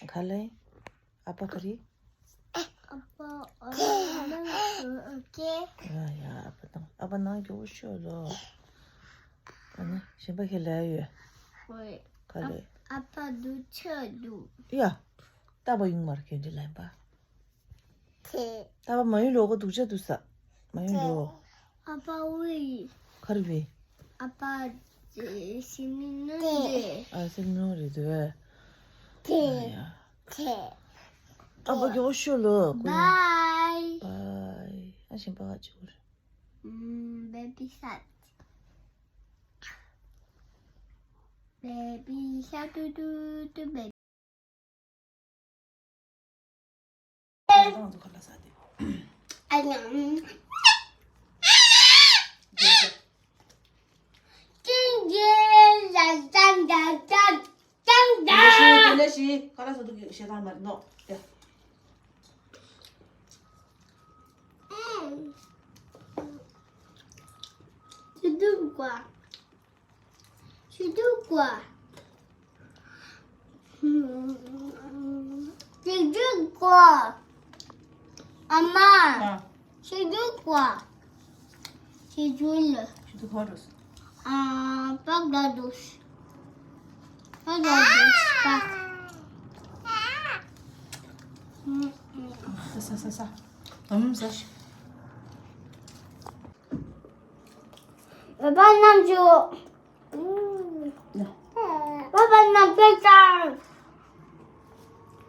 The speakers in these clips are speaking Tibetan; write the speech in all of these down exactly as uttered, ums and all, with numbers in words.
ག་ལེ། ཨ་ཕ་ག་རེ། ཨ་ཕ་ཨ་ཕ་ནང་ཨ་ཕ་ནང་ཨ་ཕ་ནང་གི་འུ་ཤོ་ལོ། ཨ་ནི་གཞན་པ་ཁྱེད་ལ་ཡོད། ཧོꯏ། ག་ལེ། ཨ་ཕ་འདུག་ཆ་འདུག་ཡ། ལྟ་བ་ཡུང་མར་གྱོན་འདྲི་ལན་པ། ལྟ་བ་མ་ཡུལ་ལོག་ག་འདུག་ཆ་འདུག་ས། མ་ཡུལ་ལོག་ཨ་ཕ་ཝི། ག་རེ་བི། ཨ་ཕ་སེ་མི་ནོ་རེད། ཨ་སེ་མི་ནོ་རེད་དེ། ཨ་ཡ། ཨ་ཕ་གི་འུ་ཤོ་ལོ། བའི། བའི། ཨ་ཞིམ་པ་ག་ཅིག་གུར། Baby shark. Baby shark, do do do, baby. ཞུ་གཏུག་གོ། ཞུ་གཏུག་གོ། ཨ་མ། ཨ། ཞུ་གཏུག་གོ། ཞུ་གཏུག་ལ། ཞུ་གཏུག་གོ་རོ། ཨ། པག་ད་དུ། པག་ད་དུ། པག་ས་ས་ས་ས། ཨམ་ས་ཞིག་བ་བ་རྣམ་ཅོ། བ་བ་རྣམ་ཅོ་ཅང་།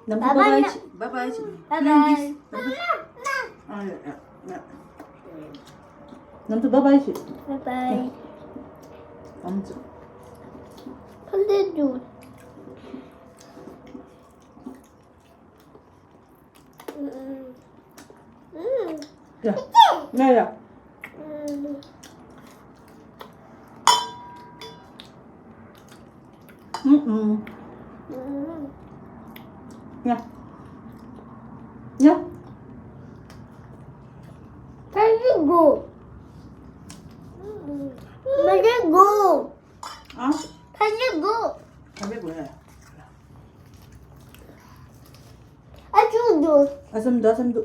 རྣམ་ཅོ་བ་བ་ཡི་ཆི། བ་བ་ཡི་ཆི། བ་བ་ཡི། ཨ་ཡ་ཡ་ཡ། རྣམ་ཅོ་བ་བ་ཡི་ཆི། བ་བ་ཡི། ཨམ་ཅོ། ཕ་ལེ་དུ། ཡ། ཡ་ཡ། ཨུམ་ཨུམ། ཡ། ཡ། ཕ་ལེ་དུ། ཕ་ལེ་དུ། ཨ། ཕ་ལེ་དུ། ཕ་ལེ་དུ། ཨ་ཅུ་དུ། ཨ་སམ་དུ། ཨ་སམ་དུ།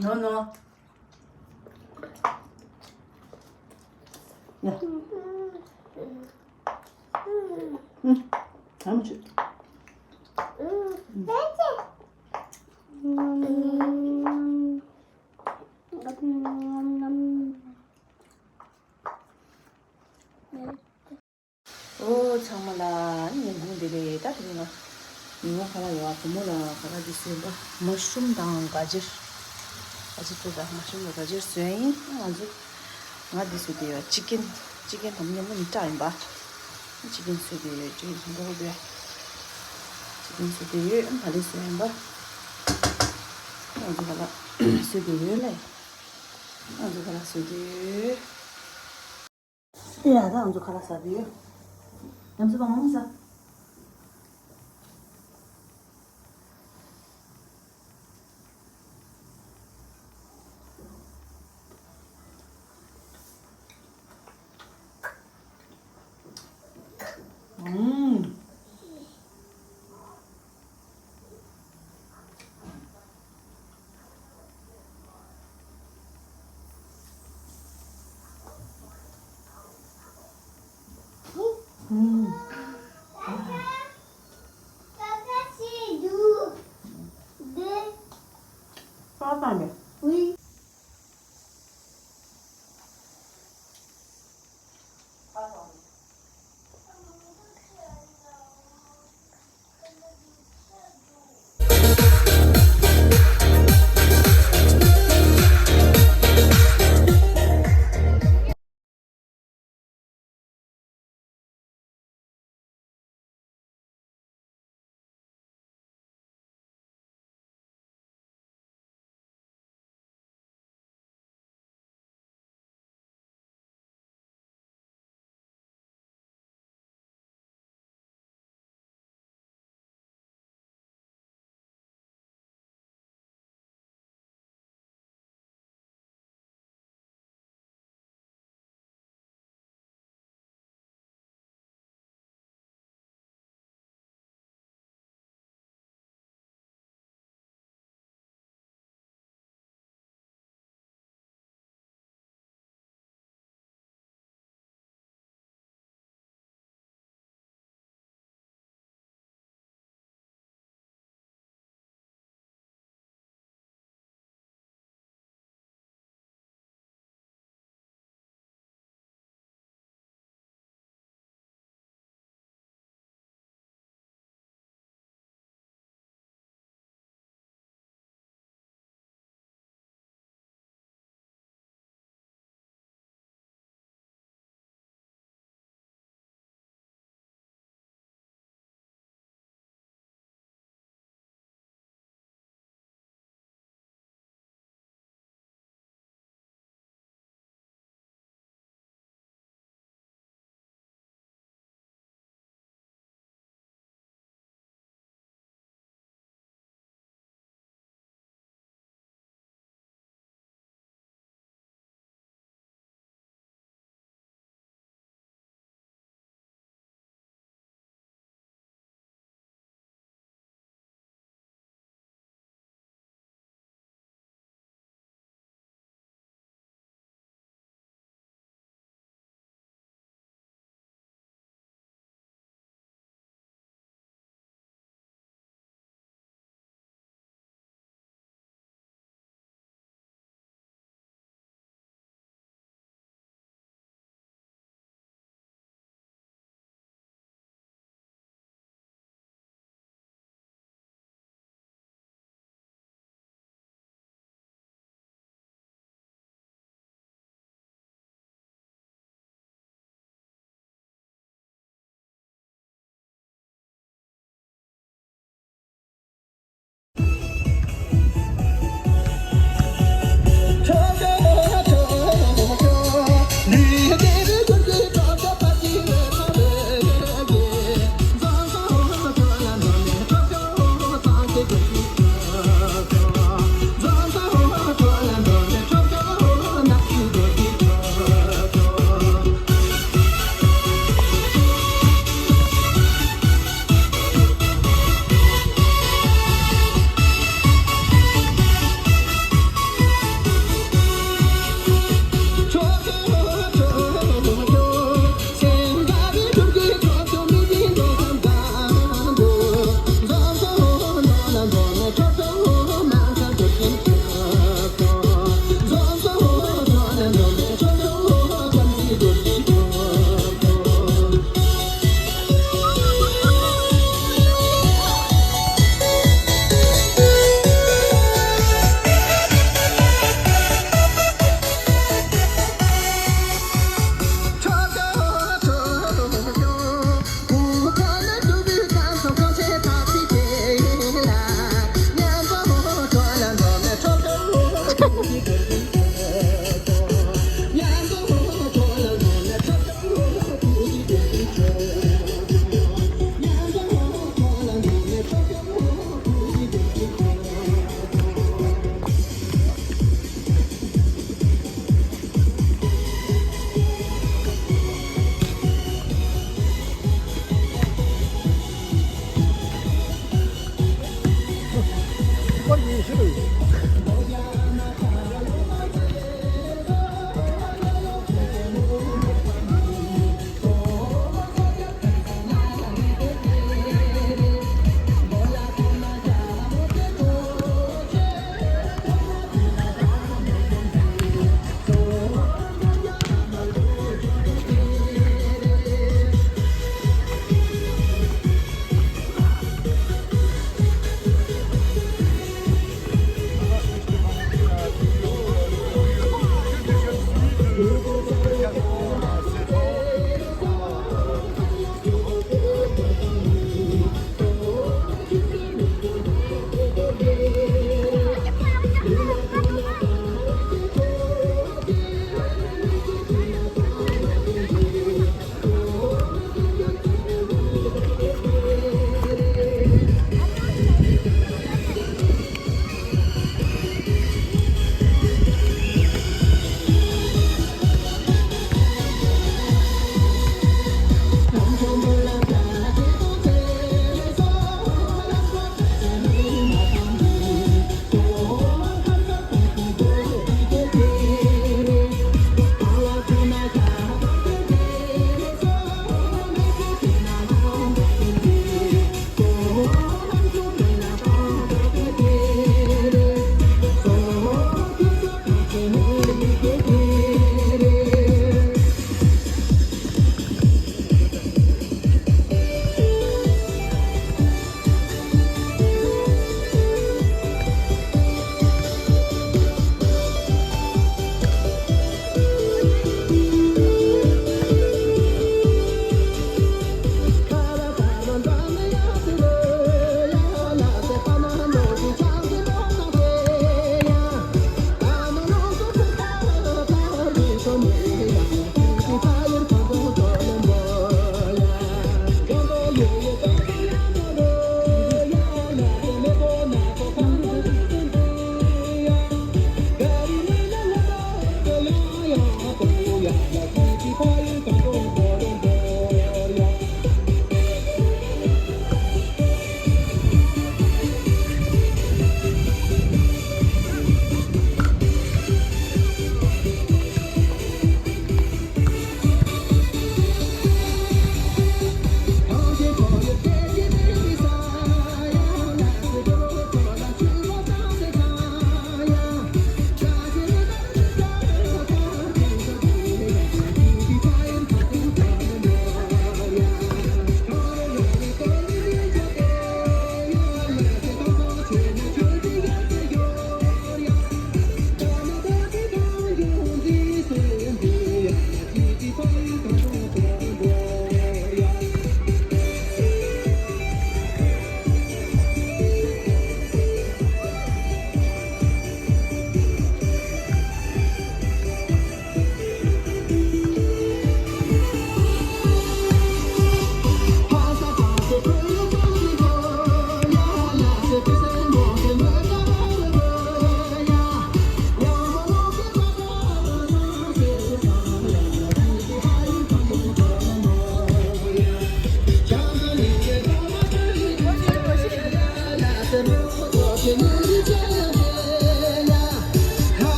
ནོ་ནོ། ཡ། ཨུམ། ཨམ་ཅི། ཨུམ། ཨོ། ཚང་མ་ལ་ཉིན་གུང་བདེ་ལེགས། ད་དེ་རིང་ང་ཉིན་གུང་ཁ་ལག་ཡོད་བུ་མོ་ལ་ཁ་ལག་འདི་བཟོས་པ། མ་ཤུམ་དང་ག་ཇེར། ག་ཇེར་ཐུག་དང་མ་ཤུམ་དང་ག་ཇེར་བཟོས་ཡིན། ང་ཚོ་ང་འདི་བཟོས་དེ་ཡོད། ཅི་ཀན། ཅི་ཀན་དམ་ཉམས་མི་སྐྲག་ཡིན་པ། ཅི་ཀན་བཟོས་དེ་ཡོད། ཅི་ཀན་བཟོས་དེ་ཡོད། ཅི་ཀན་བཟོས་དེ་ཡོད། ག་ལེ་བཟོས་ཡིན་པ། ང་ཚོ་ཁ་ལག་བཟོས་དེ་ཡོད་ལེ། ང་ཚོ་ཁ་ལག་བཟོས་དེ་ཡོད། ཡ། ད་ང་ཚོ་ཁ་ལག་ཟ་གི་ཡོད། ཉམས་སུ་བང་བང་ཟ། ཨུམ། ཨ་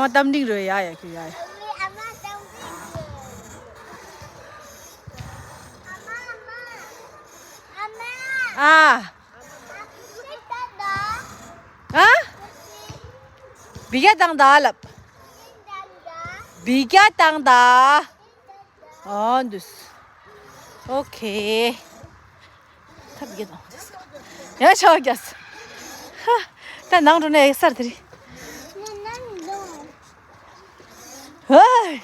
མ་གཏམ་འདྲི་རོལ་ཡ་ཡ་ཁྱོད་ཡ་ཡ། ཨ། ཨ། བི་རྒྱ་དང་ད་ལབ། བི་རྒྱ་དང་ད། ཨ་འདུས། ཨོ་ཁེ། ཐབས་ཀྱི་དང་དེ་སོ། ཡ་ཆོག་རྒྱ་སོ། ཧ། ད་ནང་འགྲོ་ནས་ཡག་སར་དེ་རེད། ཧེ།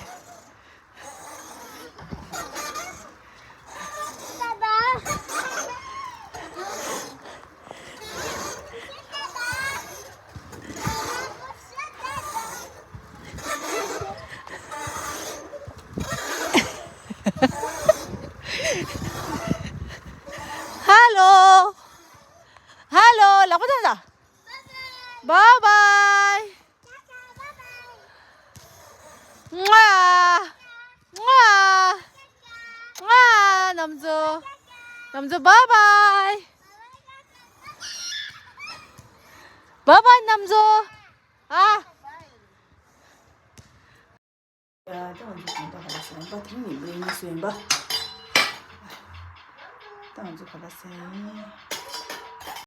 ཧ་ལོ། ཧ་ལོ། ལག་པ་བརྡུངས་དང་། Bye bye. ང་། ང་། ང་། ནམ་ཛོ། ནམ་ཛོ། bye bye. Bye bye ནམ་ཛོ། ཨ། ད་ང་ཚོ་གང་ལྟར་ག་ལ་ཟེར་ཡིན་པ་དེ་རིང་ཉིན་མོའི་གཉིས་སུ་ཡིན་པ། ད་ང་ཚོ་ག་ལ་ཟེར་ཡིན།